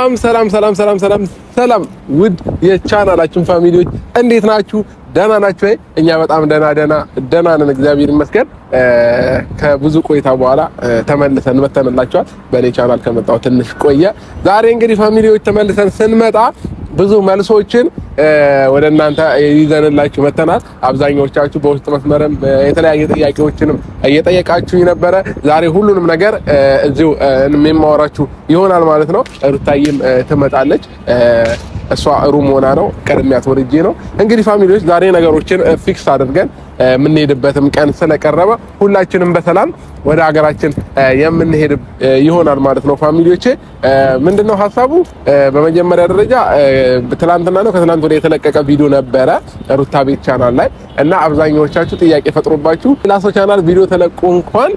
ሰላም ሰላም ሰላም ሰላም ሰላም ውድ የቻናላችን family ዎች እንዴት ናችሁ? ደህና ናችሁ ወይ? እኛ በጣም ደህና ደህና ደህና ነን፣ እግዚአብሔር ይመስገን። ከብዙ ቆይታ በኋላ ተመልሰን መተንላችኋል። በእኔ ቻናል ከመጣሁ ትንሽ ቆየ። ዛሬ እንግዲህ family ዎች ተመልሰን ስንመጣ ብዙ መልሶችን ወደ እናንተ ይዘንላችሁ መተናል። አብዛኛዎቻችሁ በውስጥ መስመርም የተለያየ ጥያቄዎችንም እየጠየቃችሁኝ ነበረ። ዛሬ ሁሉንም ነገር እዚሁ የማወራችሁ ይሆናል ማለት ነው። ሩታዬም ትመጣለች። እሷ room ሆና ነው፣ ቀድሚያት ወርጄ ነው። እንግዲህ family ዎች ዛሬ ነገሮችን fix አድርገን የምንሄድበትም ቀን ስለቀረበ ሁላችንም በሰላም ወደ ሀገራችን የምንሄድ ይሆናል ማለት ነው። family ዎቼ ምንድነው ሀሳቡ? በመጀመሪያ ደረጃ ትላንትና ነው ከትላንት ወዲያ የተለቀቀ ቪዲዮ ነበረ ሩታ ቤት ቻናል ላይ እና አብዛኛዎቻችሁ ጥያቄ ፈጥሮባችሁ ሌላ ሰው ቻናል ቪዲዮ ተለቆ እንኳን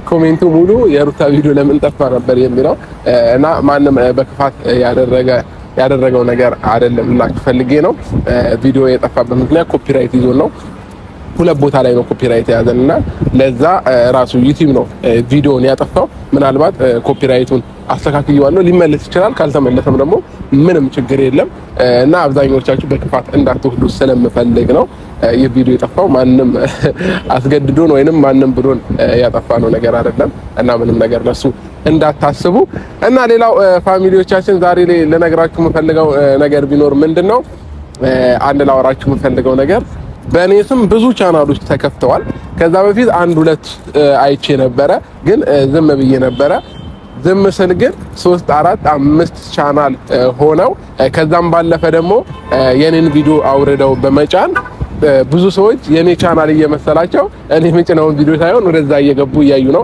comment ኡ ሙሉ የሩታ ቪዲዮ ለምን ጠፋ ነበር የሚለው እና ማንም በክፋት ያደረገው ነገር አይደለም ልላችሁ ፈልጌ ነው። ቪዲዮ የጠፋበት ምክንያት copyright ይዞን ነው። ሁለት ቦታ ላይ ነው copyright የያዘን እና ለዛ ራሱ ዩቲዩብ ነው ቪዲዮን ያጠፋው። ምናልባት copyright ኡን አስተካክየዋለሁ ሊመለስ ይችላል። ካልተመለሰም ደግሞ ምንም ችግር የለም እና አብዛኞቻችሁ በክፋት እንዳትወስዱ ስለምፈልግ ነው ይህ ቪዲዮ የጠፋው። ማንም አስገድዶን ወይንም ማንም ብሎን ያጠፋ ነው ነገር አይደለም እና ምንም ነገር ለሱ እንዳታስቡ። እና ሌላው family ዎቻችን ዛሬ ላይ ልነግራችሁ የምፈልገው ነገር ቢኖር ምንድን ነው፣ አንድ ላወራችሁ የምፈልገው ነገር በእኔ ስም ብዙ ቻናሎች ተከፍተዋል። ከዛ በፊት አንድ ሁለት አይቼ ነበረ፣ ግን ዝም ብዬ ነበረ። ዝም ስል ግን 3 4 5 ቻናል ሆነው ከዛም ባለፈ ደግሞ የኔን ቪዲዮ አውርደው በመጫን ብዙ ሰዎች የኔ ቻናል እየመሰላቸው እኔ የምጭነውን ቪዲዮ ሳይሆን ወደዛ እየገቡ እያዩ ነው።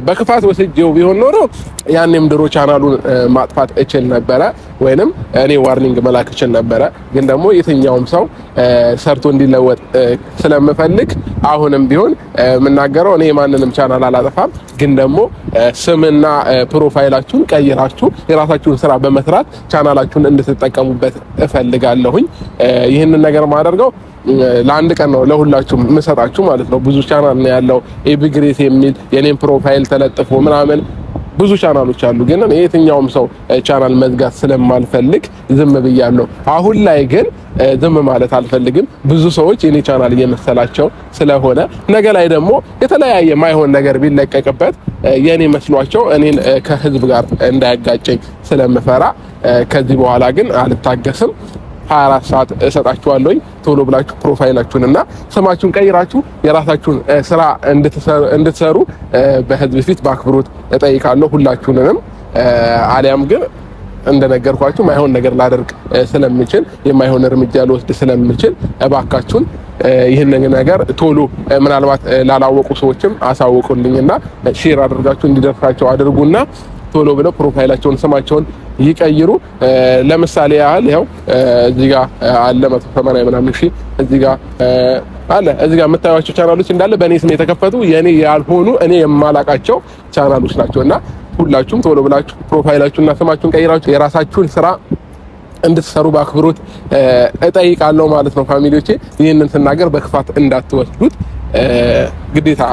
በክፋት ወስጄው ቢሆን ኖሮ ያኔም ድሮ ቻናሉን ማጥፋት እችል ነበረ፣ ወይንም እኔ warning መላክ እችል ነበረ። ግን ደግሞ የትኛውም ሰው ሰርቶ እንዲለወጥ ስለምፈልግ አሁንም ቢሆን የምናገረው እኔ የማንንም ቻናል አላጠፋም። ግን ደግሞ ስምና profile ኣችሁን ቀይራችሁ የራሳችሁን ስራ በመስራት ቻናላችሁን እንድትጠቀሙበት እፈልጋለሁኝ። ይህንን ነገር ማደርገው ለአንድ ቀን ነው ለሁላችሁም የምሰጣችሁ ማለት ነው። ብዙ ቻናል ነው ያለው ኤቢግሬስ የሚል የኔን profile ተለጥፎ ምናምን ብዙ ቻናሎች አሉ። ግን የትኛውም ሰው ቻናል መዝጋት ስለማልፈልግ ዝም ብያለሁ። አሁን ላይ ግን ዝም ማለት አልፈልግም። ብዙ ሰዎች የኔ ቻናል እየመሰላቸው ስለሆነ ነገ ላይ ደግሞ የተለያየ ማይሆን ነገር ቢለቀቅበት የኔ መስሏቸው እኔን ከህዝብ ጋር እንዳያጋጨኝ ስለምፈራ ከዚህ በኋላ ግን አልታገስም። 24 ሰዓት እሰጣችኋለሁኝ። ቶሎ ብላችሁ profile ኣችሁን እና ስማችሁን ቀይራችሁ የራሳችሁን ስራ እንድትሰሩ በህዝብ ፊት በአክብሮት እጠይቃለሁ ሁላችሁንም። አሊያም ግን እንደነገርኳችሁ ማይሆን ነገር ላደርግ ስለምችል የማይሆን እርምጃ ልወስድ ስለምችል እባካችሁን ይህንን ነገር ቶሎ ምናልባት ላላወቁ ሰዎችም አሳውቁልኝና share አድርጋችሁ እንዲደርሳቸው አድርጉና ቶሎ ብለው profile ኣቸውን ስማቸውን ይቀይሩ። ለምሳሌ ያህል ያው እዚህ ጋር አለ 180 ምናምን ሺህ እዚህ ጋር አለ። እዚህ ጋር የምታዩቸው ቻናሎች እንዳለ በእኔ ስም የተከፈቱ የኔ ያልሆኑ እኔ የማላቃቸው ቻናሎች ናቸው እና ሁላችሁም ቶሎ ብላችሁ profile ኣችሁንና ስማችሁን ቀይራችሁ የራሳችሁን ስራ እንድትሰሩ በአክብሮት እጠይቃለሁ ማለት ነው። family ዎቼ ይህንን ስናገር በክፋት እንዳትወስዱት። ግዴታ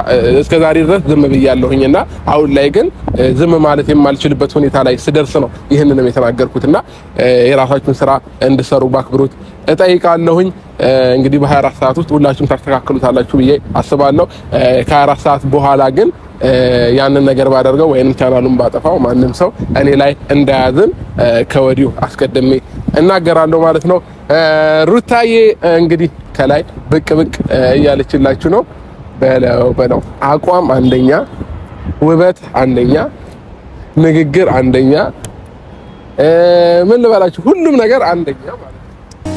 እስከ ዛሬ ድረስ ዝም ብያለሁኝና አሁን ላይ ግን ዝም ማለት የማልችልበት ሁኔታ ላይ ስደርስ ነው ይህንንም የተናገርኩትና የራሳችሁን ስራ እንድሰሩ በአክብሮት እጠይቃለሁኝ። እንግዲህ በ24 ሰዓት ውስጥ ሁላችሁም ታስተካክሉታላችሁ ብዬ አስባለሁ። ከ24 ሰዓት በኋላ ግን ያንን ነገር ባደርገው ወይንም ቻናሉን ባጠፋው ማንም ሰው እኔ ላይ እንዳያዝን ከወዲሁ አስቀድሜ እናገራለሁ ማለት ነው። ሩታዬ እንግዲህ ከላይ ብቅ ብቅ እያለችላችሁ ነው። በለው በለው፣ አቋም አንደኛ፣ ውበት አንደኛ፣ ንግግር አንደኛ፣ ምን ልበላችሁ ሁሉም ነገር አንደኛ ማለት ነው።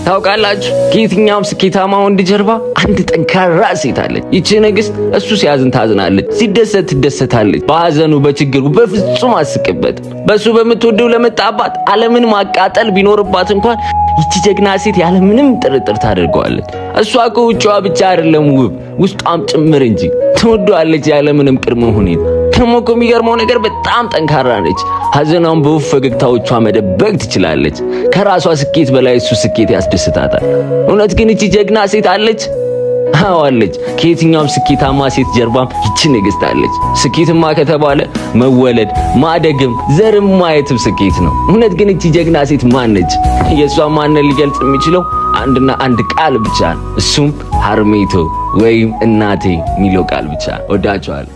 ታውቃላችሁ ከየትኛውም ስኬታማ ወንድ ጀርባ አንድ ጠንካራ ሴት አለች። ይቺ ንግስት እሱ ሲያዝን ታዝናለች፣ ሲደሰት ትደሰታለች። በሀዘኑ በችግሩ በፍጹም አስቅበት። በእሱ በምትወደው ለመጣባት ዓለምን ማቃጠል ቢኖርባት እንኳን ይቺ ጀግና ሴት ያለምንም ጥርጥር ታደርገዋለች። እሷ እኮ ውጭዋ ብቻ አይደለም ውብ ውስጧም ጭምር እንጂ ትወደዋለች ያለምንም ቅድመ ሁኔታ። ደግሞ እኮ የሚገርመው ነገር በጣም ጠንካራ ነች። ሀዘኗን በውብ ፈገግታዎቿ መደበቅ ትችላለች። ከራሷ ስኬት በላይ እሱ ስኬት ያስደስታታል። እውነት ግን እቺ ጀግና ሴት አለች? አዎ አለች። ከየትኛውም ስኬታማ ሴት ጀርባም ይቺ ንግስት አለች። ስኬትማ ከተባለ መወለድ ማደግም ዘርም ማየትም ስኬት ነው። እውነት ግን እቺ ጀግና ሴት ማን ነች? የእሷ ማንነት ሊገልጽ የሚችለው አንድና አንድ ቃል ብቻ ነው። እሱም ሀርሜቶ ወይም እናቴ የሚለው ቃል ብቻ ነው። ወዳቸዋለሁ።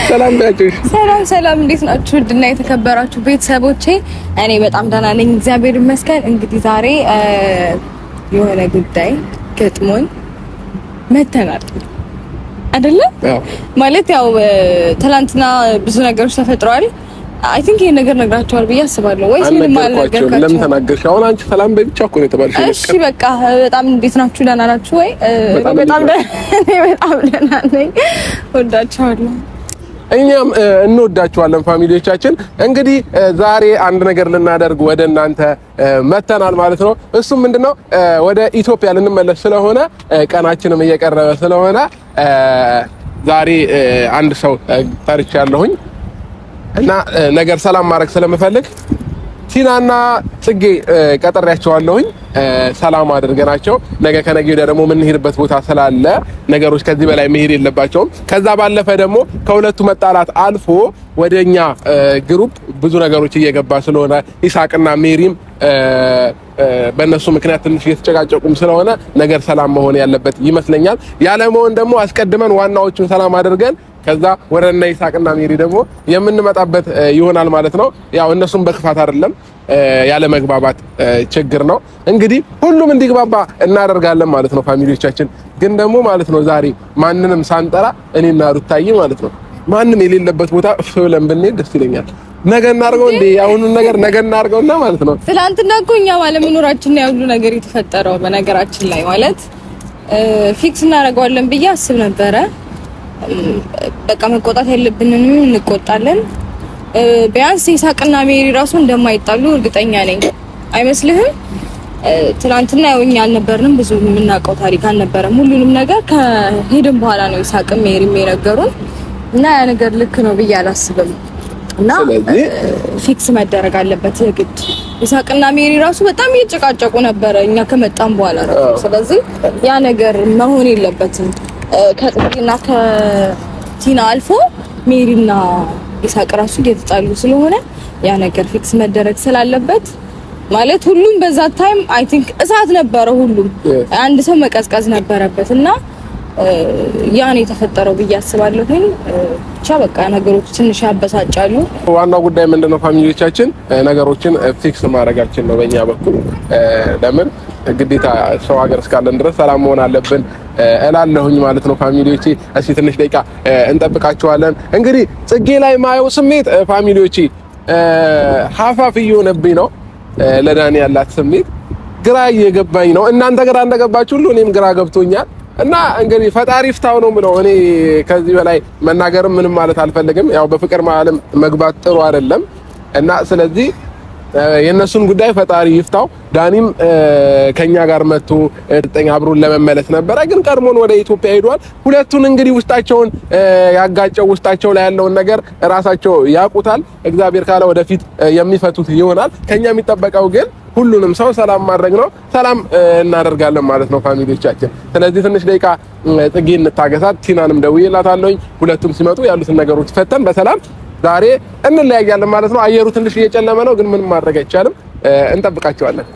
ሰላም ናችሁ? ሰላም ሰላም፣ እንዴት ናችሁ? ውድና የተከበራችሁ ቤተሰቦቼ፣ እኔ በጣም ደህና ነኝ፣ እግዚአብሔር ይመስገን። እንግዲህ ዛሬ የሆነ ጉዳይ ገጥሞን መተናል አይደለ? ማለት ያው ትላንትና ብዙ ነገሮች ተፈጥረዋል። I think ይሄን ነገር ነግራቸዋል ብዬ አስባለሁ። ወይስ ምንም አልነገርኳቸውም? ለምን ተናገርሽ? አሁን አንቺ ሰላም በይ ብቻ እኮ ነው የተባልሽው። እሺ በቃ በጣም እንዴት ናችሁ? ደህና ናችሁ ወይ? በጣም ደህና ነኝ። ወዳችኋለሁ። እኛም እንወዳችኋለን family ዎቻችን። እንግዲህ ዛሬ አንድ ነገር ልናደርግ ወደ እናንተ መተናል ማለት ነው። እሱም ምንድነው ወደ ኢትዮጵያ ልንመለስ ስለሆነ ቀናችንም እየቀረበ ስለሆነ ዛሬ አንድ ሰው ጠርቻለሁኝ እና ነገር ሰላም ማድረግ ስለምፈልግ ቲናና ጽጌ ቀጠሪያቸዋለሁኝ። ሰላም አድርገናቸው ነገ ከነገ ወዲያ ደግሞ የምንሄድበት ቦታ ስላለ ነገሮች ከዚህ በላይ መሄድ የለባቸውም። ከዛ ባለፈ ደግሞ ከሁለቱ መጣላት አልፎ ወደኛ group ብዙ ነገሮች እየገባ ስለሆነ ኢሳቅና ሜሪም በእነሱ ምክንያት ትንሽ እየተጨቃጨቁም ስለሆነ ነገር ሰላም መሆን ያለበት ይመስለኛል። ያለመሆን ደግሞ አስቀድመን ዋናዎቹን ሰላም አድርገን ከዛ ወደ እነ ይስሐቅና ሜሪ ደግሞ የምንመጣበት ይሆናል ማለት ነው። ያው እነሱም በክፋት አይደለም፣ ያለ መግባባት ችግር ነው። እንግዲህ ሁሉም እንዲግባባ እናደርጋለን ማለት ነው። family ዎቻችን ግን ደግሞ ማለት ነው ዛሬ ማንንም ሳንጠራ እኔና ሩታዬ ማለት ነው ማንም የሌለበት ቦታ እፍ ብለን ብንሄድ ደስ ይለኛል። ነገ እናድርገው እንዴ? አሁኑን ነገር ነገ እናድርገውና ማለት ነው። ትናንትና እኮ እኛ ባለመኖራችን ነው ያሁሉ ነገር የተፈጠረው። በነገራችን ላይ ማለት fix እናደርገዋለን ብዬ አስብ ነበረ። በቃ መቆጣት ያለብንንም እንቆጣለን። ቢያንስ ይስሐቅና ሜሪ ራሱ እንደማይጣሉ እርግጠኛ ነኝ። አይመስልህም? ትናንትና ያው እኛ አልነበርንም፣ ብዙ የምናውቀው ታሪክ አልነበረም። ሁሉንም ነገር ከሄድን በኋላ ነው ይስሐቅም ሜሪም የነገሩን እና ያ ነገር ልክ ነው ብዬ አላስብም። እና fix መደረግ አለበት የግድ። ይስሐቅና ሜሪ ራሱ በጣም እየጨቃጨቁ ነበረ እኛ ከመጣን በኋላ ራሱ። ስለዚህ ያ ነገር መሆን የለበትም። ከጽጌና ከቲና አልፎ ሜሪና ይስሐቅ ራሱ እየተጣሉ ስለሆነ ያ ነገር fix መደረግ ስላለበት ማለት ሁሉም በዛ time I think እሳት ነበረ። ሁሉም አንድ ሰው መቀዝቀዝ ነበረበት እና ያ ነው የተፈጠረው ብዬ አስባለሁ። ግን ብቻ በቃ ነገሮች ትንሽ ያበሳጫሉ። ዋናው ጉዳይ ምንድነው? family ዎቻችን ነገሮችን fix ማድረጋችን ነው በእኛ በኩል። ለምን ግዴታ ሰው ሀገር እስካለን ድረስ ሰላም መሆን አለብን እላለሁኝ ማለት ነው። family ዎቼ እስኪ ትንሽ ደቂቃ እንጠብቃቸዋለን። እንግዲህ ጽጌ ላይ ማየው ስሜት family ዎቼ ሀፋፍ እየሆነብኝ ነው። ለዳኒ ያላት ስሜት ግራ እየገባኝ ነው። እናንተ ግራ እንደገባችሁ ሁሉ እኔም ግራ ገብቶኛል። እና እንግዲህ ፈጣሪ ፍታው ነው የምለው። እኔ ከዚህ በላይ መናገርም ምንም ማለት አልፈልግም። ያው በፍቅር መሀልም መግባት ጥሩ አይደለም እና ስለዚህ የእነሱን ጉዳይ ፈጣሪ ይፍታው። ዳኒም ከኛ ጋር መጥቶ አብሮን ለመመለስ ነበረ፣ ግን ቀድሞን ወደ ኢትዮጵያ ሄዷል። ሁለቱን እንግዲህ ውስጣቸውን ያጋጨው ውስጣቸው ላይ ያለውን ነገር ራሳቸው ያውቁታል። እግዚአብሔር ካለ ወደፊት የሚፈቱት ይሆናል። ከኛ የሚጠበቀው ግን ሁሉንም ሰው ሰላም ማድረግ ነው። ሰላም እናደርጋለን ማለት ነው family ዎቻችን። ስለዚህ ትንሽ ደቂቃ ጽጌ እንታገሳት። ቲናንም ደውዬላታለሁኝ። ሁለቱም ሲመጡ ያሉትን ነገሮች ፈተን በሰላም ዛሬ እንለያያለን ማለት ነው። አየሩ ትንሽ እየጨለመ ነው፣ ግን ምንም ማድረግ አይቻልም። እንጠብቃቸዋለን።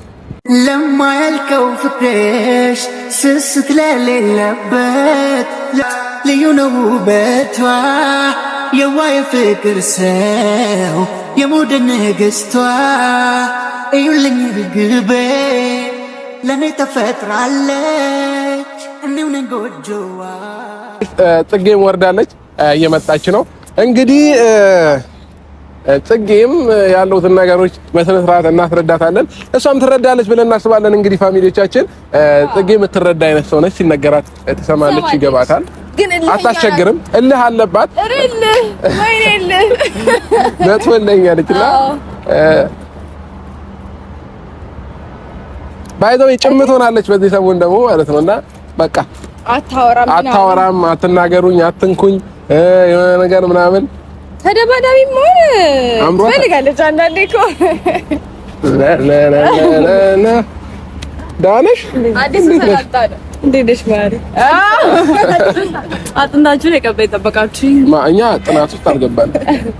ለማያልቀው ፍቅርሽ ስስት ለሌለበት ልዩ ነው ውበቷ የዋ የፍቅር ሰው የሞደን ንግስቷ እዩልኝ ርግቤ ለእኔ ተፈጥራለች እኔው ነኝ ጎጆዋ። ጽጌም ወርዳለች፣ እየመጣች ነው። እንግዲህ ጽጌም ያለውትን ነገሮች በስነ ስርዓት እናስረዳታለን፣ እሷም ትረዳለች ብለን እናስባለን። እንግዲህ family ዎቻችን ጽጌ የምትረዳ አይነት ሰው ነች። ሲነገራት ትሰማለች፣ ይገባታል፣ አታስቸግርም። እልህ አለባት። መጥፎ እልኸኛ ነች እና by the way ጭምት ሆናለች በዚህ ሰሞን ደግሞ ማለት ነው። እና በቃ አታወራም፣ አትናገሩኝ፣ አትንኩኝ የሆነ ነገር ምናምን ተደባዳቢ መሆን ትፈልጋለች አንዳንዴ እኮ። ደህና ነሽ? አዲስ ሰላምታ ነው። እንዴት ነሽ ማሪ? አጥንታችሁን የቀባ የጠበቃችሁኝ እኛ ጥናት ውስጥ አልገባንም።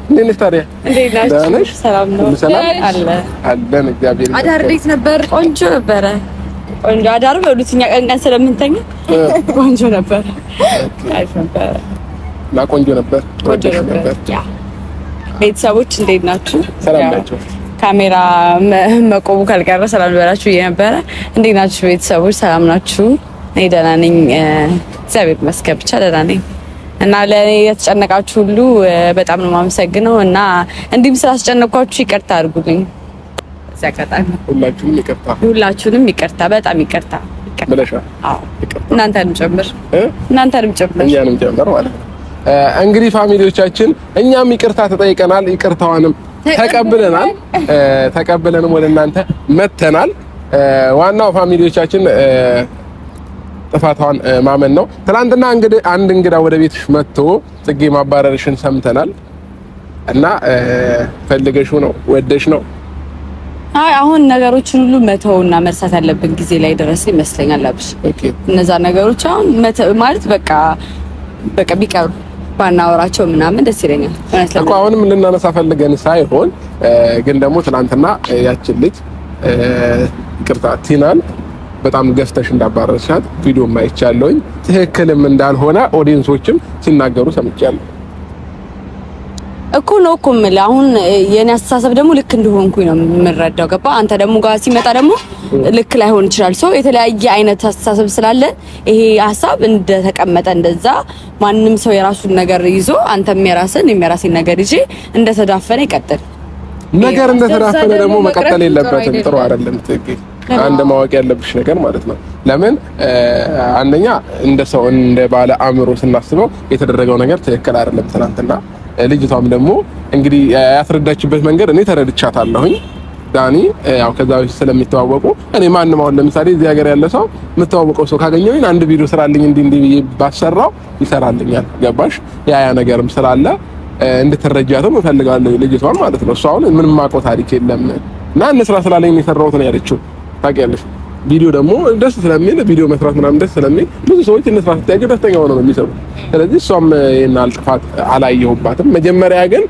እንዴት ነሽ ታዲያ? እንዴት ናችሁ? ሰላም ነው ሰላም አለ አለን። እግዚአብሔር ይመስገን። አዳር እንዴት ነበር? ቆንጆ ነበረ። ቆንጆ አዳር በሉት። እኛ ቀን ቀን ስለምንተኛ ቆንጆ ነበር። አሪፍ ነበር እና ቆንጆ ነበር። ቆንጆ ነበር። ያ ቤተሰቦች እንዴት ናችሁ? ሰላም ናቸው። ካሜራ መቆሙ ካልቀረ ሰላም ልበላችሁ እየነበረ እንዴት ናችሁ ቤተሰቦች? ሰላም ናችሁ? እኔ ደህና ነኝ፣ እግዚአብሔር ይመስገን ብቻ ደህና ነኝ። እና ለእኔ የተጨነቃችሁ ሁሉ በጣም ነው የማመሰግነው። እና እንዲህም ስላስጨነቅኳችሁ ይቅርታ አድርጉልኝ። እዚህ አጋጣሚ ሁላችሁንም ይቅርታ፣ ሁላችሁንም ይቅርታ፣ በጣም ይቅርታ ብለሻል። አዎ እናንተንም ጭምር እናንተንም ጭምር እኛንም ጭምር ማለት ነው። እንግዲህ family ዎቻችን እኛም ይቅርታ ተጠይቀናል፣ ይቅርታዋንም ተቀብለናል። ተቀብለንም ወደ እናንተ መተናል። ዋናው family ዎቻችን ጥፋቷን ማመን ነው። ትናንትና እንግዲህ አንድ እንግዳ ወደ ቤትሽ መጥቶ ጽጌ ማባረርሽን ሰምተናል እና ፈልገሽው ነው ወደሽ ነው? አይ አሁን ነገሮችን ሁሉ መተውና መርሳት ያለብን ጊዜ ላይ ደረሰ ይመስለኛል። አብሽ okay፣ እነዛ ነገሮች አሁን ማለት በቃ በቃ ቢቀሩ ባናወራቸው ምናምን ደስ ይለኛል። እኮ አሁንም ልናነሳ ፈልገን ሳይሆን ግን ደግሞ ትናንትና ያችን ልጅ ይቅርታ ቲናን በጣም ገፍተሽ እንዳባረርሻት ቪዲዮ አይቻለሁኝ። ትክክልም እንዳልሆነ audience ኦችም ሲናገሩ ሰምቻለሁ። እኮ ነው እኮ የምልህ። አሁን የኔ አስተሳሰብ ደግሞ ልክ እንደሆንኩኝ ነው የምረዳው። ገባ? አንተ ደግሞ ጋር ሲመጣ ደግሞ ልክ ላይሆን ይችላል። ሰው የተለያየ አይነት አስተሳሰብ ስላለ ይሄ ሀሳብ እንደተቀመጠ እንደዛ ማንም ሰው የራሱን ነገር ይዞ አንተም የራስን እኔም የራሴን ነገር ይዤ እንደተዳፈነ ይቀጥል። ነገር እንደተዳፈነ ደግሞ መቀጠል የለበትም። ጥሩ አይደለም። ትክክል። አንድ ማወቅ ያለብሽ ነገር ማለት ነው። ለምን አንደኛ እንደ ሰው እንደ ባለ አእምሮ ስናስበው የተደረገው ነገር ትክክል አይደለም። ትናንትና ልጅቷም ደግሞ እንግዲህ ያስረዳችበት መንገድ እኔ ተረድቻታለሁኝ። ዳኒ ያው ከዛ በፊት ስለሚተዋወቁ እኔ ማንም አሁን ለምሳሌ እዚህ ሀገር ያለ ሰው የምተዋወቀው ሰው ካገኘሁኝ አንድ ቪዲዮ ስራልኝ እንዲህ እንዲህ ብዬ ባሰራው ይሰራልኛል። ገባሽ? ያ ያ ነገርም ስላለ እንድትረጃትም እፈልጋለሁ ልጅቷን ማለት ነው። እሷ አሁን ምንም የማውቀው ታሪክ የለም እና እንስራ ስላለኝ የሰራሁት ነው ያለችው። ታውቂያለሽ፣ ቪዲዮ ደግሞ ደስ ስለሚል ቪዲዮ መስራት ምናምን ደስ ስለሚል ብዙ ሰዎች እንስራ ስትያቸው ደስተኛ ሆነው ነው የሚሰሩት። ስለዚህ እሷም ይሄን ጥፋት አላየሁባትም። መጀመሪያ ግን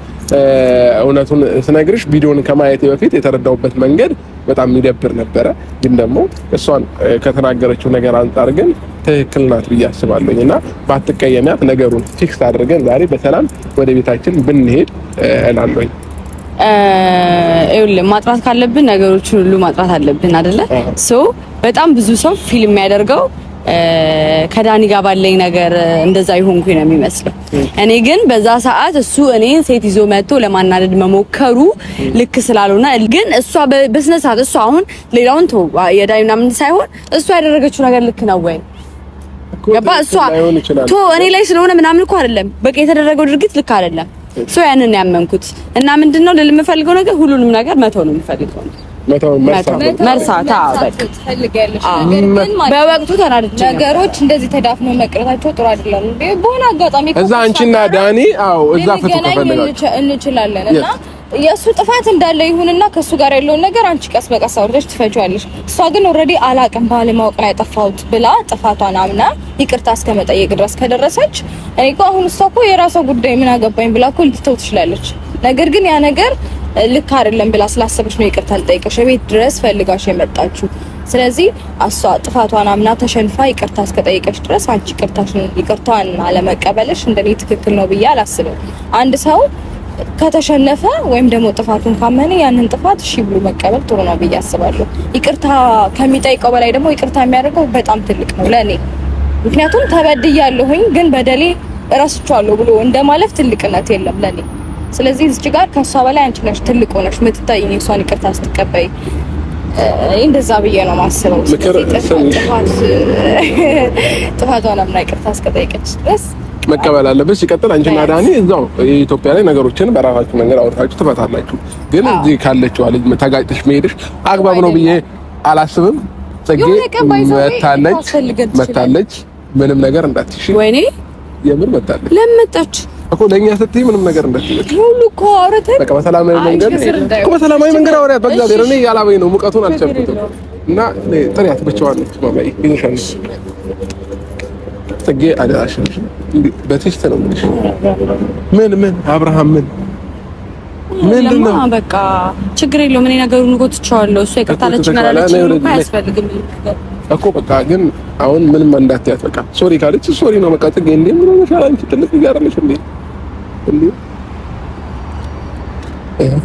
እውነቱን ስነግርሽ ቪዲዮን ከማየቴ በፊት የተረዳሁበት መንገድ በጣም የሚደብር ነበረ። ግን ደግሞ እሷን ከተናገረችው ነገር አንጻር ግን ትክክል ናት ብዬ አስባለሁኝ እና ባትቀየሚያት ነገሩን fix አድርገን ዛሬ በሰላም ወደ ቤታችን ብንሄድ እላለሁኝ። ይኸውልህ ማጥራት ካለብን ነገሮችን ሁሉ ማጥራት አለብን አይደለ? so በጣም ብዙ ሰው feel የሚያደርገው ከዳኒ ጋር ባለኝ ነገር እንደዛ ይሆንኩኝ ነው የሚመስለው። እኔ ግን በዛ ሰዓት እሱ እኔን ሴት ይዞ መጥቶ ለማናደድ መሞከሩ ልክ ስላልሆነ ግን እሷ በስነ ስርዓት እሷ አሁን ሌላውን ተው የዳኒ ምናምን ሳይሆን እሷ ያደረገችው ነገር ልክ ነው ወይ ገባ? እሷ ቶ እኔ ላይ ስለሆነ ምናምን እኮ አይደለም። በቃ የተደረገው ድርጊት ልክ አይደለም። so ያንን ያመንኩት እና ምንድነው ልል የምፈልገው ነገር ሁሉንም ነገር መተው ነው የምፈልገው። መርሳት በወቅቱ ተናድጄ ነገሮች እንደዚህ ተዳፍነው መቅረታቸው ጥሩ አይደለም። በሆነ አጋጣሚ እዛ አንቺና ዳኒ አዎ፣ እዛ ፍቱ ከፈለጋችሁ እንችላለን እና የእሱ ጥፋት እንዳለ ይሁንና ከሱ ጋር ያለውን ነገር አንቺ ቀስ በቀስ አውርደሽ ትፈጪዋለሽ። እሷ ግን already አላቅም ባለማወቅ ላይ ጠፋሁት ብላ ጥፋቷን አምና ይቅርታ እስከመጠየቅ ድረስ ከደረሰች እኔ እኮ አሁን እሷ እኮ የራሷ ጉዳይ ምን አገባኝ ብላ እኮ ልትተው ትችላለች። ነገር ግን ያ ነገር ልክ አይደለም ብላ ስላሰበች ነው ይቅርታ ልጠይቅሽ ቤት ድረስ ፈልጋሽ የመጣችሁ። ስለዚህ እሷ ጥፋቷን አምና ተሸንፋ ይቅርታ እስከጠየቀች ድረስ አንቺ ይቅርታዋን አለመቀበልሽ እንደኔ ትክክል ነው ብዬ አላስብም። አንድ ሰው ከተሸነፈ ወይም ደግሞ ጥፋቱን ካመነ ያንን ጥፋት እሺ ብሎ መቀበል ጥሩ ነው ብዬ አስባለሁ። ይቅርታ ከሚጠይቀው በላይ ደግሞ ይቅርታ የሚያደርገው በጣም ትልቅ ነው ለኔ። ምክንያቱም ተበድያለሁኝ ግን በደሌ እረስቸዋለሁ ብሎ እንደማለፍ ትልቅነት የለም ለኔ። ስለዚህ እዚህ ጋር ከሷ በላይ አንቺ ነሽ ትልቅ ሆነሽ የምትታይኝ እሷን ይቅርታ ስትቀበይ እንደዛ ብዬ ነው የማስበው። ጥፋቷን አምና ይቅርታ እስከጠየቀች ድረስ መቀበል አለብሽ። ሲቀጥል አንቺና ዳኒ እዛው የኢትዮጵያ ላይ ነገሮችን በራሳችሁ መንገድ አውርታችሁ ትፈታላችሁ። ግን እዚህ ካለችው ልጅ ተጋጭተሽ መሄድሽ አግባብ ነው ብዬ አላስብም። ጽጌ መታለች፣ ምንም ነገር እንዳትሽ። ወይኔ የምር መታለች። ለምን መጣች እኮ ለኛ ስትይ ምንም ነገር እንዳትይ ሁሉ እኮ አውርተን በቃ በሰላማዊ መንገድ እኮ በሰላማዊ መንገድ አውሪያት። በእግዚአብሔር እኔ ያላበኝ ነው ሙቀቱን አልቻልኩትም። እና ጥሪያት ብቻዋን ነች። ማማዬ ይዘሻል። ጽጌ አደራሽን በ text ነው የምልሽ። ምን ምን አብርሃም ምን ምንድን ነው? በቃ ችግር የለውም። እኔ ነገሩን እኮ ትቼዋለሁ። እሷ ይቅርታ አለችኝ አላለችኝ እኮ አያስፈልግም እኮ በቃ ግን አሁን ምንም እንዳትያት። በቃ sorry ካለች sorry ነው በቃ። ጽጌ እንዴ ምን ሆነሻል አንቺ? ትልቅ ልጅ አይደለሽ እንዴ? እንዴ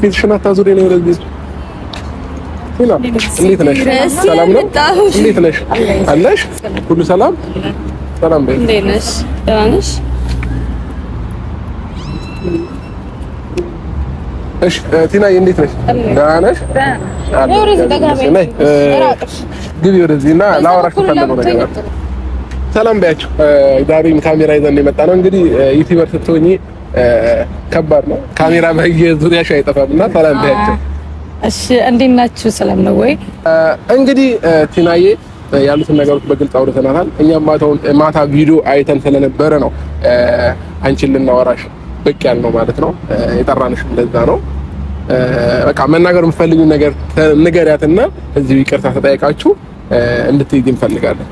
ፊትሽን አታዙሪ ነው ወደዚህ። እንዴት ነሽ? ሰላም ነው? እንዴት ነሽ? አለሽ? ሁሉ ሰላም? ሰላም በይ። እንዴት ነሽ? ደህና ነሽ? እሺ ቲናዬ እንዴት ነሽ? ደህና ነሽ? ግቢ ወደዚህ እና ላወራሽ የምፈልገው ነገር አለ። ሰላም በያቸው። ዛሬም ካሜራ ይዘን የመጣ ነው። እንግዲህ YouTuber ስትሆኚ ከባድ ነው። ካሜራ በየዙሪያሽ አይጠፋም እና ሰላም በያቸው። እሺ እንዴት ናችሁ? ሰላም ነው ወይ? እንግዲህ ቲናዬ ያሉትን ነገሮች በግልጽ አውርተናታል። እኛም ማታ ቪዲዮ አይተን ስለነበረ ነው አንቺን ልናወራሽ ብቅ ያልነው ማለት ነው። የጠራንሽ እንደዛ ነው። በቃ መናገር የምትፈልጊው ነገር ንገሪያትና እዚሁ ይቅርታ ተጠይቃችሁ እንድትሄጂ እንፈልጋለን።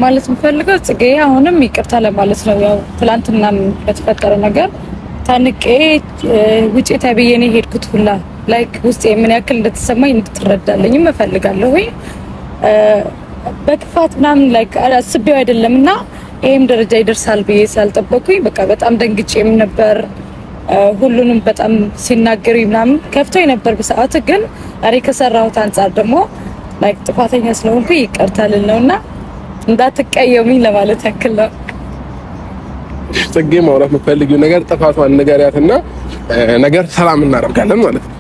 ማለት የምፈልገው ጽጌ አሁንም ይቅርታ ለማለት ነው። ያው ትላንትናም በተፈጠረው ነገር ታንቄ ውጪ ተብዬ ነው የሄድኩት ሁላ like ውስጤ ምን ያክል እንደተሰማኝ እንድትረዳልኝም እፈልጋለሁ። ወይ በክፋት ምናምን like አስቤው አይደለም እና ይሄም ደረጃ ይደርሳል ብዬ ስላልጠበኩኝ በቃ በጣም ደንግጬም ነበር። ሁሉንም በጣም ሲናገሩኝ ምናምን ከፍቶኝ ነበር በሰዓቱ። ግን እኔ ከሰራሁት አንጻር ደግሞ like ጥፋተኛ ስለሆንኩኝ ይቅርታ ልል ነውና እንዳትቀየሙኝ ለማለት ያክል ነው። ጽጌ ማውራት የምትፈልጊው ነገር ጥፋቷን ንገሪያትና ነገር ሰላም እናደርጋለን ማለት ነው።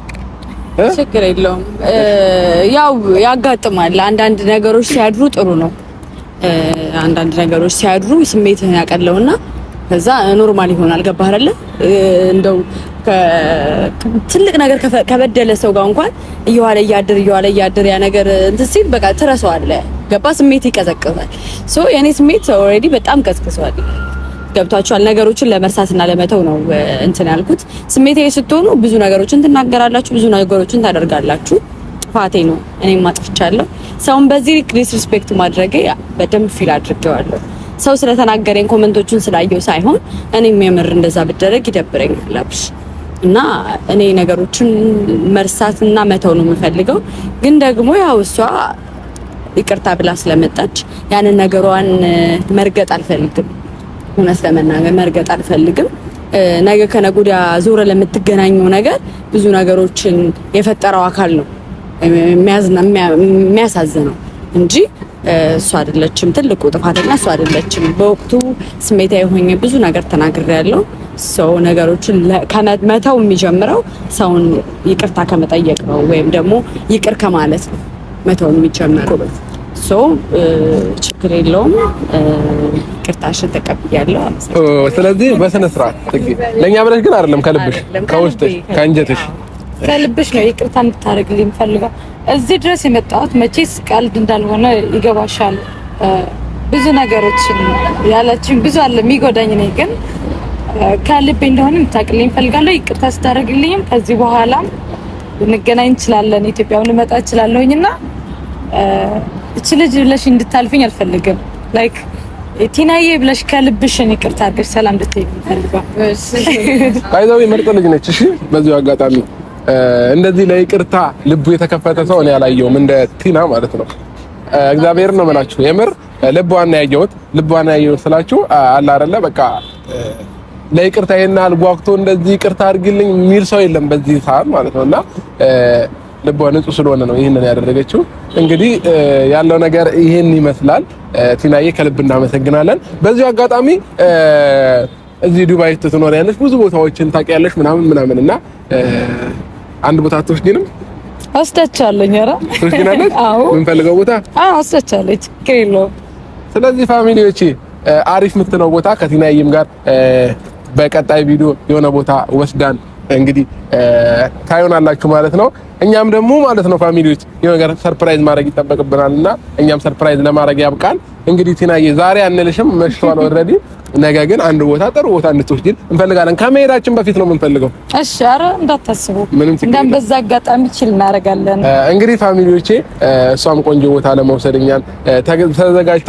ችግር የለውም። ያው ያጋጥማል። አንዳንድ ነገሮች ሲያድሩ ጥሩ ነው። አንዳንድ ነገሮች ሲያድሩ ስሜትህን ያቀለውና ከዛ normal ይሆናል። ገባህ አይደለ? እንደው ትልቅ ነገር ከበደለ ሰው ጋር እንኳን እየዋለ እያድር እየዋለ እያድር ያ ነገር እንትን ሲል በቃ ትረሳዋለህ። ገባ? ስሜት ይቀዘቅዛል። so የኔ ስሜት already በጣም ቀዝቅዟል። ገብቷቸዋል። ነገሮችን ለመርሳትና ለመተው ነው እንትን ያልኩት። ስሜታዊ ስትሆኑ ብዙ ነገሮችን ትናገራላችሁ፣ ብዙ ነገሮችን ታደርጋላችሁ። ጥፋቴ ነው፣ እኔም አጥፍቻለሁ። ሰውን በዚህ disrespect ማድረጌ በደንብ feel አድርጌዋለሁ። ሰው ስለተናገረኝ comment ኦቹን ስላየው ሳይሆን እኔም የምር እንደዛ ብደረግ ይደብረኛል አብሽ እና እኔ ነገሮችን መርሳትና መተው ነው የምፈልገው። ግን ደግሞ ያው እሷ ይቅርታ ብላ ስለመጣች ያንን ነገሯን መርገጥ አልፈልግም። እውነት ለመናገር መርገጥ አልፈልግም። ነገ ከነገ ወዲያ ዞረ ለምትገናኘው ነገር ብዙ ነገሮችን የፈጠረው አካል ነው የሚያሳዝነው እንጂ እሷ አይደለችም። ትልቁ ጥፋተኛ እሷ አይደለችም። በወቅቱ ስሜታዊ ሆኜ ብዙ ነገር ተናግሬያለሁ። ሰው ነገሮችን መተው የሚጀምረው ሰውን ይቅርታ ከመጠየቅ ነው፣ ወይም ደግሞ ይቅር ከማለት ነው መተው የሚጀምረው። so ችግር የለውም። ይቅርታሽን ተቀብያለሁ። ስለዚህ በስነ ስርዓት ጽጌ ለኛ ብለሽ ግን አይደለም፣ ከልብሽ ከውስጥሽ ከአንጀትሽ ከልብሽ ነው ይቅርታ እንድታደርግልኝ የምፈልገው። እዚህ ድረስ የመጣሁት መቼስ ቀልድ እንዳልሆነ ይገባሻል። ብዙ ነገሮችን ያላችሁኝ ብዙ አለ የሚጎዳኝ፣ እኔ ግን ከልቤ እንደሆነ እንድታውቅልኝ እፈልጋለሁ። ይቅርታ ስታደርግልኝም ከዚህ በኋላም ልንገናኝ እንችላለን፣ ኢትዮጵያም ልመጣ እችላለሁኝና እቺ ልጅ ብለሽ እንድታልፍኝ አልፈልግም። like ቲናዬ ብለሽ ከልብሽን ይቅርታ አድርገሽ ሰላም እንድትይኝ እፈልጋለሁ። ባይዘው ምርጥ ልጅ ነች። እሺ በዚሁ አጋጣሚ እንደዚህ ለይቅርታ ልቡ የተከፈተ ሰው እኔ አላየሁም፣ እንደ ቲና ማለት ነው። እግዚአብሔር ነው የምላችሁ፣ የምር ልቧን ነው ያየሁት። ልቧን ያየሁት ስላችሁ አለ አይደለ በቃ ለይቅርታ ይሄን አልጓግቶ እንደዚህ ይቅርታ አድርግልኝ የሚል ሰው የለም በዚህ ሰዓት ማለት ነውና ልቧ ንጹህ ስለሆነ ነው ይሄንን ያደረገችው። እንግዲህ ያለው ነገር ይሄን ይመስላል። ቲናዬ ከልብ እናመሰግናለን። በዚሁ አጋጣሚ እዚህ ዱባይ ትኖሪያለሽ፣ ብዙ ቦታዎችን ታውቂያለሽ ምናምን ምናምን እና አንድ ቦታ አትወስጂንም? ወስዳቸዋለሁ። ኧረ ትወስጂናለሽ? አዎ፣ የምንፈልገው ቦታ አዎ፣ ወስዳቸዋለሁ። ችግር የለውም። ስለዚህ family ዎቼ አሪፍ የምትለው ቦታ ከቲናዬም ጋር በቀጣይ ቪዲዮ የሆነ ቦታ ወስዳን እንግዲህ ታዩናላችሁ ማለት ነው። እኛም ደግሞ ማለት ነው family ዎች የሆነ ነገር surprise ማድረግ ይጠበቅብናል እና እኛም surprise ለማድረግ ያብቃን። እንግዲህ ቲናዬ ዛሬ አንልሽም፣ መሽቷል already። ነገ ግን አንድ ቦታ ጥሩ ቦታ እንድትወስጂን እንፈልጋለን። ከመሄዳችን በፊት ነው የምንፈልገው። እሺ፣ ኧረ እንዳታስቡ። ምንም ችግር እንደም የለም። በዛ አጋጣሚ chill እናደርጋለን። እንግዲህ family ዎቼ እሷም ቆንጆ ቦታ ለመውሰድ እኛን ተዘጋጅታለች።